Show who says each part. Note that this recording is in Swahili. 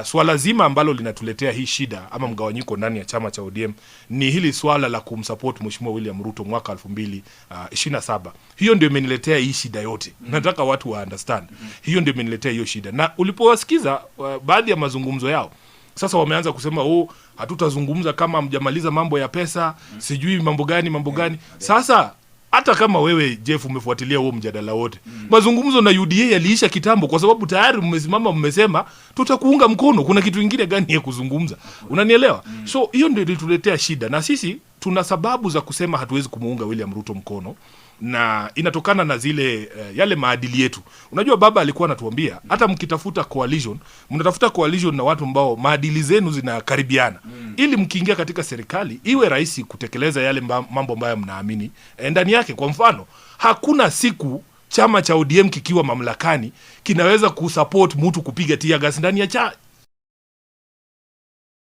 Speaker 1: Swala zima ambalo linatuletea hii shida ama mgawanyiko ndani ya chama cha ODM ni hili swala la kumsupport Mheshimiwa William Ruto mwaka 2027. Hiyo ndio imeniletea hii shida yote. Nataka watu wa understand. Hiyo ndio imeniletea hiyo shida, na ulipowasikiza baadhi ya mazungumzo yao, sasa wameanza kusema, "Oh, hatutazungumza kama mjamaliza mambo ya pesa, sijui mambo gani, mambo gani." Sasa hata kama wewe, Jeff, umefuatilia huo mjadala wote, mazungumzo na UDA yaliisha kitambo, kwa sababu tayari mmesimama, mmesema tutakuunga mkono. Kuna kitu ingine gani ya kuzungumza? Unanielewa? So hiyo ndio ilituletea shida, na sisi tuna sababu za kusema hatuwezi kumuunga William Ruto mkono, na inatokana na zile yale maadili yetu. Unajua, baba alikuwa anatuambia hata mkitafuta coalition, mnatafuta coalition na watu ambao maadili zenu zinakaribiana, ili mkiingia katika serikali iwe rahisi kutekeleza yale mambo ambayo mnaamini ndani yake. Kwa mfano, hakuna siku chama cha ODM kikiwa mamlakani kinaweza kusupport mtu kupiga tear gas ndani ya